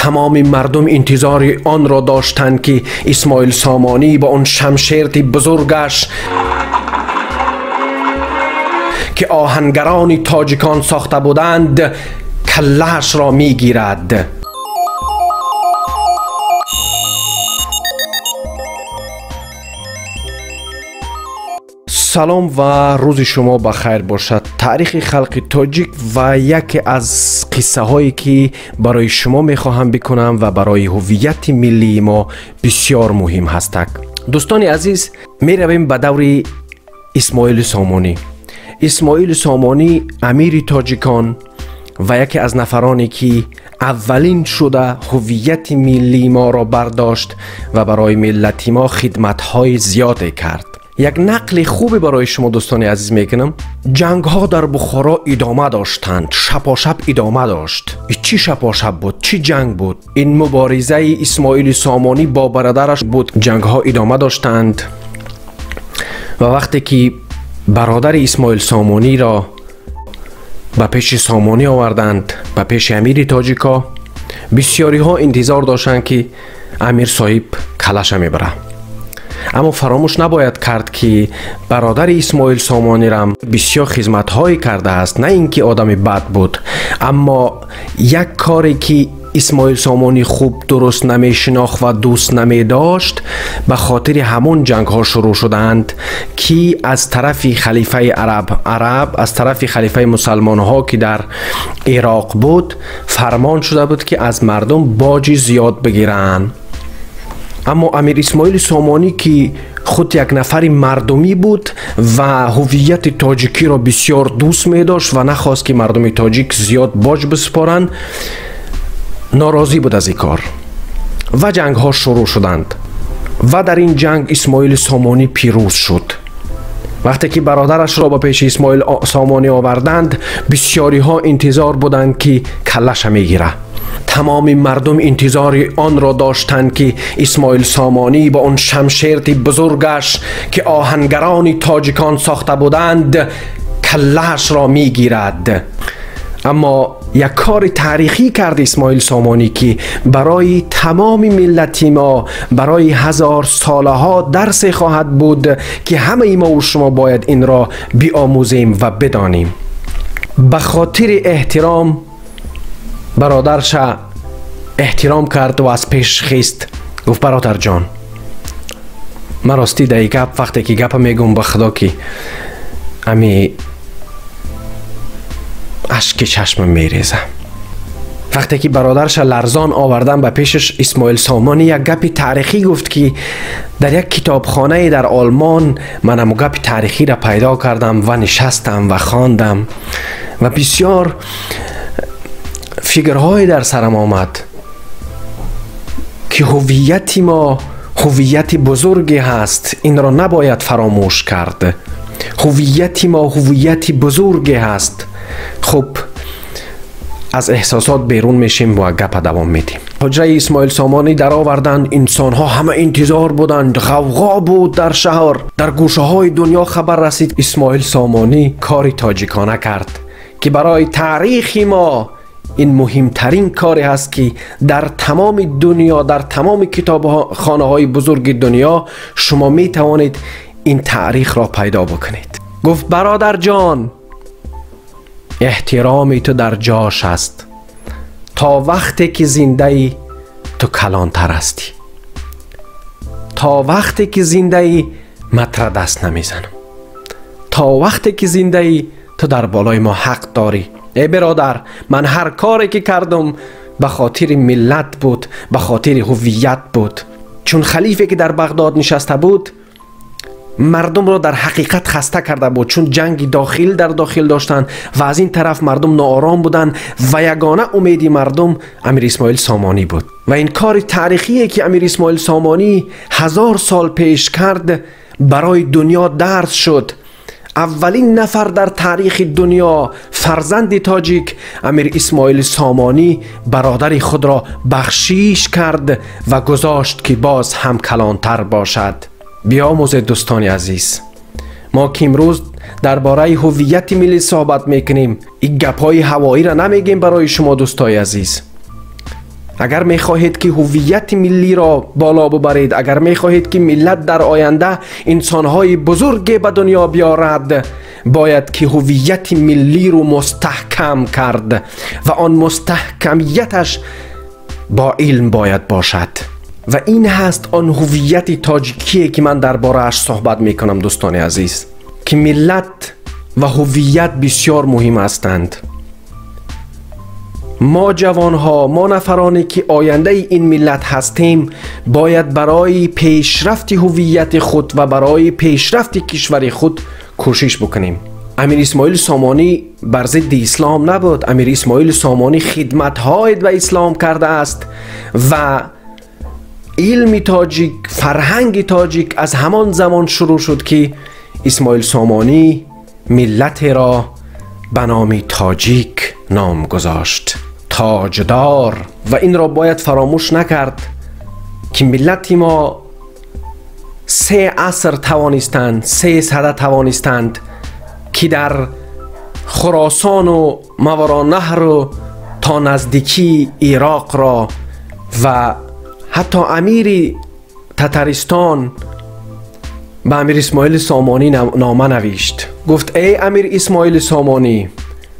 Тамоми мардум интизори онро доштанд, ки Исмоил Сомонӣ бо он шамшерти бузургаш, ки оҳангарони тоҷикон сохта буданд, каллаашро мегирад. Салом ва рӯзи шумо ба хайр бошад. Таърихи халқи тоҷик ва яке аз қиссаҳое, ки барои шумо мехоҳам бикунам ва барои ҳуввияти миллии мо бисёр муҳим ҳастак. Дӯстони азиз, меравем ба даври Исмоили Сомонӣ. Исмоили Сомонӣ амири тоҷикон ва яке аз нафароне, ки аввалин шуда ҳуввияти миллии моро бардошт ва барои миллати мо хидматҳои зиёде кард. Як нақли хубе барои шумо, дӯстони азиз, мекунам. Ҷангҳо дар Бухоро идома доштанд, шапошап идома дошт. Чӣ шапошап буд, чӣ ҷанг буд! Ин муборизаи Исмоили Сомонӣ бо бародараш буд. Ҷангҳо идома доштанд ва вақте ки бародари Исмоил Сомониро ба пеши Сомонӣ оварданд, ба пеши амири тоҷико, бисёриҳо интизор доштанд, ки амир соҳиб калаша мебарад. Аммо фаромӯш набояд кард, ки бародари Исмоил Сомонирам бисёр хизматҳое кардааст, на ин ки одами бад буд. Аммо як коре, ки Исмоил Сомонӣ хуб дуруст намешинохт ва дӯст намедошт, ба хотири ҳамон ҷангҳо шурӯъ шуданд, ки аз тарафи халифаи араб, аз тарафи халифаи мусалмонҳо, ки дар Ироқ буд, фармон шуда буд, ки аз мардум боҷи зиёд бигиранд. Аммо амир Исмоили Сомонӣ, ки худ як нафари мардумӣ буд ва ҳуввияти тоҷикиро бисёр дӯст медошт ва нахост, ки мардуми тоҷик зиёд боҷ бисупоранд, норозӣ буд аз ин кор ва ҷангҳо шурӯъ шуданд. Ва дар ин ҷанг Исмоили Сомонӣ пирӯз шуд. Вақте ки бародарашро ба пеши Исмоил Сомонӣ оварданд, бисёриҳо интизор буданд, ки каллаша мегирад. Тамоми мардум интизори онро доштанд, ки Исмоил Сомонӣ бо он шамшерти бузургаш, ки оҳангарони тоҷикон сохта буданд, каллаашро мегирад. Аммо як кори таърихӣ кард Исмоил Сомонӣ, ки барои тамоми миллати мо барои ҳазор солаҳо дарсе хоҳад буд, ки ҳамаи мо шумо бояд инро биомӯзем ва бидонем. Ба хотири эҳтиром бародарша эҳтиром кард ва аз пеш хист. Гуфт: бародарҷон, ман ростӣ даи гап, вақте ки гапа мегӯм, ба худо, ки ами ашки чашмам мереза. Вақте ки бародарша ларзон овардан ба пешаш, Исмоил Сомонӣ як гапи таърихӣ гуфт, ки дар як китобхонае дар Олмон ман ҳамо гапи таърихиро пайдо кардам ва нишастам ва хондам ва бисёр фикрҳое дар сарам омад, ки ҳуввияти мо ҳуввияти бузурге ҳаст, инро набояд фаромӯш кард. Ҳуввияти мо ҳуввияти бузурге ҳаст. Хуб, аз эҳсосот берун мешем ва гапа давом медиҳем. Ҳуҷраи Исмоил Сомонӣ дароварданд, инсонҳо ҳама интизор буданд, ғавғо буд дар шаҳр. Дар гӯшаҳои дунё хабар расид, Исмоил Сомонӣ кори тоҷикона кард, ки барои таърихи мо ин муҳимтарин коре ҳаст, ки дар тамоми дунё, дар тамоми китобхонаҳои бузурги дунё шумо метавонед ин таърихро пайдо бикунед. Гуфт: бародарҷон, эҳтироми ту дар ҷош аст. То вақте ки зиндаӣ, ту калонтар ҳастӣ. То вақте ки зиндаӣ, ман тура даст намезанам. То вақте ки зиндаӣ, ту дар болои мо ҳақ дорӣ. Эй бародар, ман ҳар коре ки кардам, ба хотири миллат буд, ба хотири ҳуввият буд. Чун халифе, ки дар Бағдод нишаста буд, мардумро дар ҳақиқат хаста карда буд, чун ҷанги дохил дар дохил доштанд ва аз ин тараф мардум ноором буданд ва ягона умеди мардум амир Исмоил Сомонӣ буд. Ва ин кори таърихие, ки амир Исмоил Сомонӣ 1000 сол пеш кард, барои дунё дарс шуд. Аввалин нафар дар таърихи дунё, фарзанди тоҷик, амир Исмоили Сомонӣ бародари худро бахшиш кард ва гузошт, ки боз ҳам калонтар бошад. Биомӯзед, дӯстони азиз, мо ки имрӯз дар бораи ҳуввияти миллӣ суҳбат мекунем, ин гапҳои ҳавоиро намегем барои шумо, дӯстои азиз. Агар мехоҳед, ки ҳуввияти миллиро боло бубаред, агар мехоҳед, ки миллат дар оянда инсонҳои бузурге ба дунё биёрад, бояд ки ҳуввияти миллиро мустаҳкам кард ва он мустаҳкамияташ бо илм бояд бошад. Ва ин ҳаст он ҳуввияти тоҷикие, ки ман дар борааш суҳбат мекунам, дӯстони азиз, ки миллат ва ҳуввият бисёр муҳим ҳастанд. Мо ҷавонҳо, мо нафароне, ки ояндаи ин миллат ҳастем, бояд барои пешрафти ҳуввияти худ ва барои пешрафти кишвари худ кӯшиш бикунем. Амир Исмоили Сомонӣ бар зидди ислом набуд. Амир Исмоили Сомонӣ хидматҳое ба ислом кардааст ва илми тоҷик, фарҳанги тоҷик аз ҳамон замон шурӯъ шуд, ки Исмоил Сомонӣ миллатеро ба номи тоҷик ном гузошт, тоҷдор. Ва инро бояд фаромӯш накард, ки миллати мо 3 аср тавонистанд, 3 сада тавонистанд, ки дар Хуросону Мавароннаҳру то наздикии Ироқро ва ҳатто амири Татаристон ба Амир Исмоили Сомонӣ нома навишт, гуфт: эй Амир Исмоили Сомонӣ,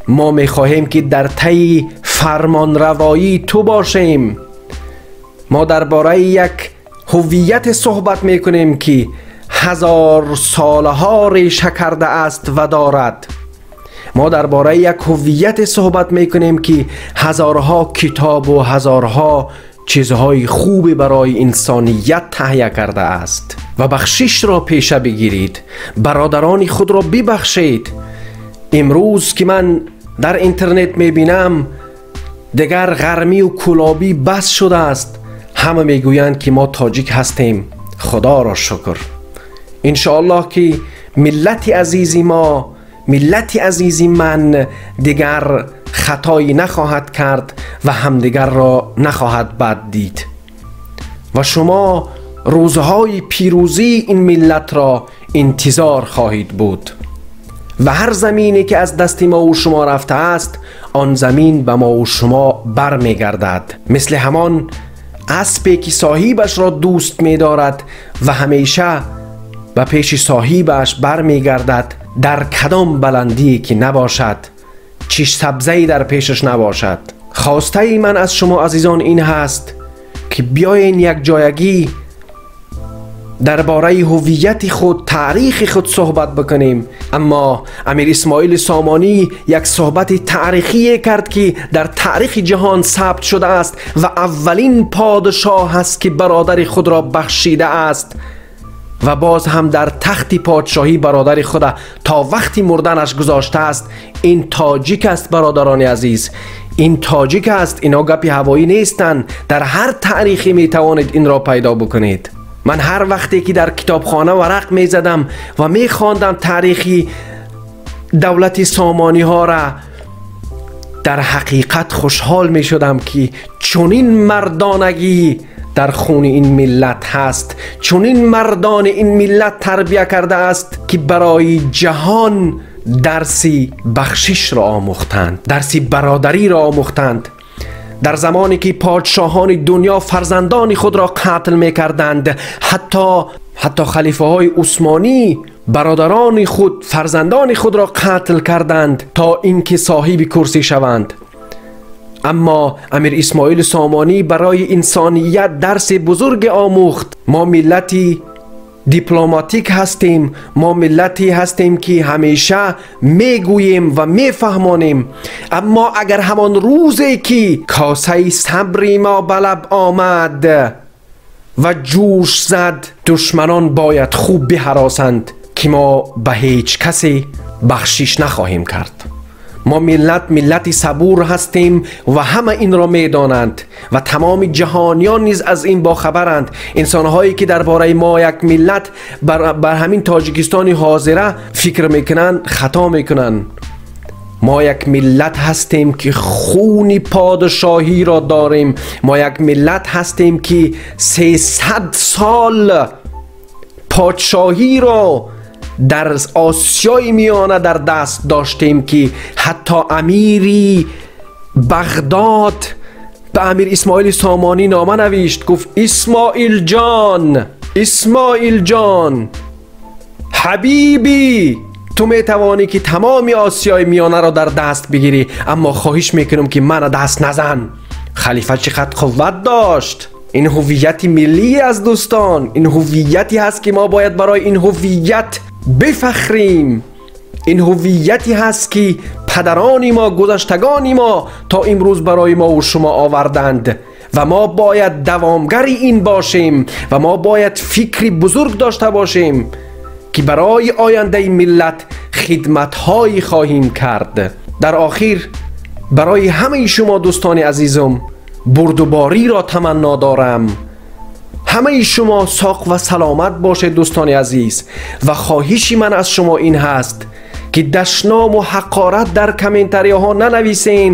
мо мехоҳем, ки дар таи фармонравоии ту бошем. Мо дар бораи як ҳуввияте суҳбат мекунем, ки 1000 солаҳо реша кардааст ва дорад. Мо дар бораи як ҳуввияте суҳбат мекунем, ки ҳазорҳо китобу ҳазорҳо чизҳои хубе барои инсоният таҳия кардааст. Ва бахшишро пеша бигиред, бародарони худро бибахшед. Имрӯз ки ман дар интернет мебинам, дигар ғармию кӯлобӣ бас шудааст. Ҳама мегӯянд, ки мо тоҷик ҳастем. Худоро шукр. Иншоаллоҳ, ки миллати азизи мо, миллати азизи ман дигар хатоӣ нахоҳад кард ва ҳамдигарро нахоҳад бад дид ва шумо рӯзҳои пирӯзии ин миллатро интизор хоҳед буд. Ва ҳар замине, ки аз дасти мо шумо рафтааст, он замин ба мо шумо бармегардад, мисли ҳамон аспе, ки соҳибашро дӯст медорад ва ҳамеша ба пеши соҳибаш бармегардад, дар кадом баландие ки набошад, чиш сабзае дар пешаш набошад. Хостаи ман аз шумо азизон ин ҳаст, ки биёен якҷоягӣ дар бораи ҳуввияти худ, таърихи худ суҳбат бикунем. Аммо Амир Исмоили Сомонӣ як суҳбати таърихие кард, ки дар таърихи ҷаҳон сабт шудааст ва аввалин подшоҳ аст, ки бародари худро бахшидааст ва боз ҳам дар тахти подшоҳӣ бародари худа то вақти мурданаш гузоштааст. Ин тоҷик аст, бародарони азиз, ин тоҷик аст. Ино гапи ҳавоӣ нестанд, дар ҳар таърихе метавонед инро пайдо бикунед. Ман ҳар вақте ки дар китобхона варақ мезадам ва мехондам таърихи давлати сомониҳоро, дар ҳақиқат хушҳол мешудам, ки чунин мардонагӣ дар хуни ин миллат ҳаст, чунин мардони ин миллат тарбия кардааст, ки барои ҷаҳон дарси бахшишро омӯхтанд, дарси бародариро омӯхтанд. Дар замоне ки подшоҳони дунё фарзандони худро қатл мекарданд, ҳатто халифаҳои усмонӣ бародарони худ, фарзандони худро қатл карданд, то инки соҳиби курсӣ шаванд. Аммо Амир Исмоили Сомонӣ барои инсоният дарси бузурге омӯхт. Мо миллати дипломатик ҳастем, мо миллате ҳастем, ки ҳамеша мегӯем ва мефаҳмонем. Аммо агар ҳамон рӯзе, ки косаи сабри мо ба лаб омад ва ҷӯш зад, душманон бояд хуб биҳаросанд, ки мо ба ҳеҷ касе бахшиш нахоҳем кард. Мо миллат, миллати сабур ҳастем ва ҳама инро медонанд ва тамоми ҷаҳониён низ аз ин бохабаранд. Инсонҳое, ки дар бораи мо як миллат бар ҳамин Тоҷикистони ҳозира фикр мекунанд, хато мекунанд. Мо як миллат ҳастем, ки хуни подшоҳиро дорем. Мо як миллат ҳастем, ки 300 сол подшоҳиро дар Осиёи Миёна дар даст доштем, ки ҳатто амири Бағдод Ба Амир Исмоили Сомонӣ нома навишт, гуфт: «Исмоил ҷон, Исмоил ҷон, ҳабибӣ, ту метавонӣ, ки тамоми Осиёи Миёнаро дар даст бигирӣ, аммо хоҳиш мекунам, ки мана даст назан». Халифа чӣ қадр қувват дошт! Ин ҳуввияти миллӣ аст, дӯстон, ин ҳуввияте ҳаст, ки мо бояд барои ин ҳуввият бифахрем. Ин ҳуввияте ҳаст, ки падарони мо, гузаштагони мо то имрӯз барои мо ва шумо оварданд ва мо бояд давомгари ин бошем ва мо бояд фикри бузург дошта бошем, ки барои ояндаи миллат хидматҳое хоҳем кард. Дар охир барои ҳамаи шумо, дӯстони азизум, бурдубориро таманно дорам. Ҳамаи шумо соқ ва саломат бошед, дӯстони азиз, ва хоҳиши ман аз шумо ин ҳаст, ки дашному ҳақорат дар комментарияҳо нанависен,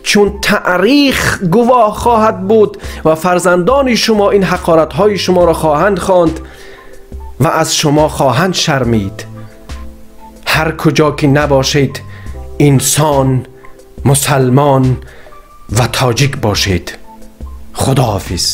чун таърих гувоҳ хоҳад буд ва фарзандони шумо ин ҳақоратҳои шуморо хоҳанд хонд ва аз шумо хоҳанд шармид. Ҳар куҷо ки набошед, инсон, мусалмон ва тоҷик бошед. Худоҳофиз.